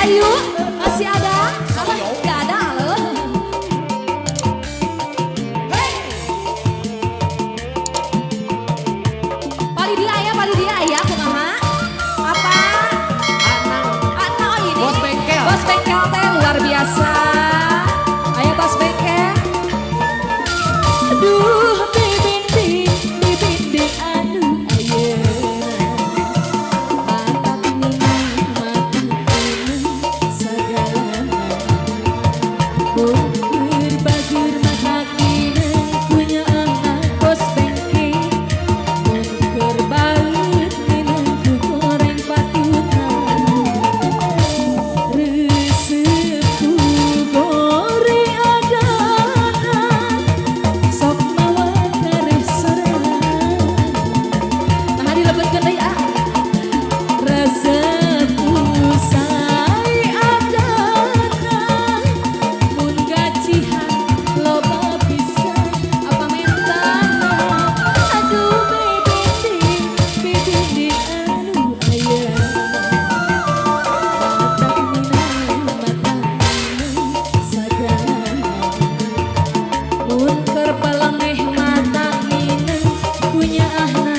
Ayu, masih ada? Apa? Gak ada loh. Hey. Pali dia ya, kumaha? Apa? Anang. Oh ini. Bos bengkel. Bos bengkel teh luar biasa. Ayo bos bengkel. Aduh, bibindi, bibindi anu ayeuna. Matak minang, mata minang sagalana. Beueur bager mata kinang punya anak bos bengkel. Mun keur baeut minang ku goreng patutna. Resep ku goreng adana. Sok mawa karep sorangan. Nah dilebetkeun deui ah. Resep ku sae adana. Mun gajihan loba pisan apa mentana. Aduh bibindi, bibindi anu ayeuna. Matak minang, mata minang sagalana. Mun keur pelemeh mata minang punya ahna.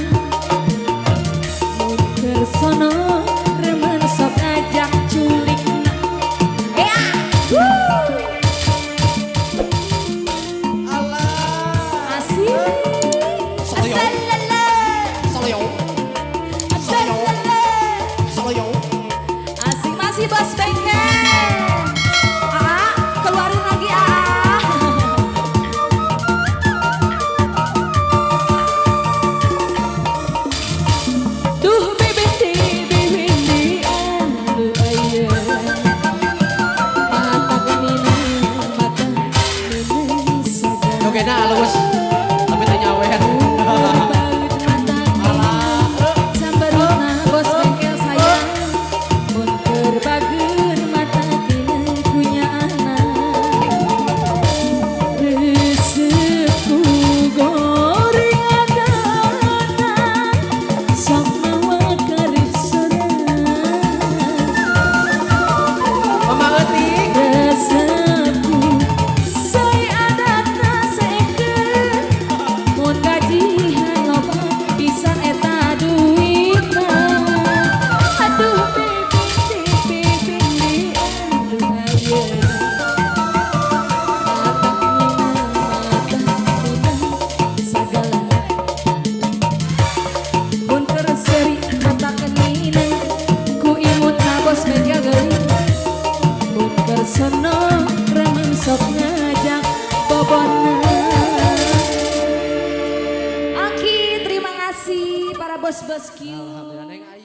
Mun keur sono remen sok ngajak culikna. Ea! Wuh! Alah. Asik. Soloyo. Asalala. Soloyo. Asalala. Soloyo. Asik masih bos bengkel. Aa, keluarin lagi aa. Duh bibindi, bibindi anu ayeuna. Matak minang, mata minang sagalana. Jogena halus. Tapi teu nyawer. Baut mata Alah. Sambarutna bos bengkel sayang. Mun keur bager mata kinang punya anak. Resep ku goreng adana. Sok mawa karep sorangan. Mama eutik. Resep ku sae adatna saekeun. Mun gajihan loba pisan eta duitna. Aduh bibindi, bibindi anu ayeuna. Matak minang, mata minang sagalana. Mun keur seuri mata minang ku imutna bos bengkel geuling. Mun keur sono remen sok ngajak bobona. Oke, terima kasih para bos-bosku. Alhamdulillah Neng.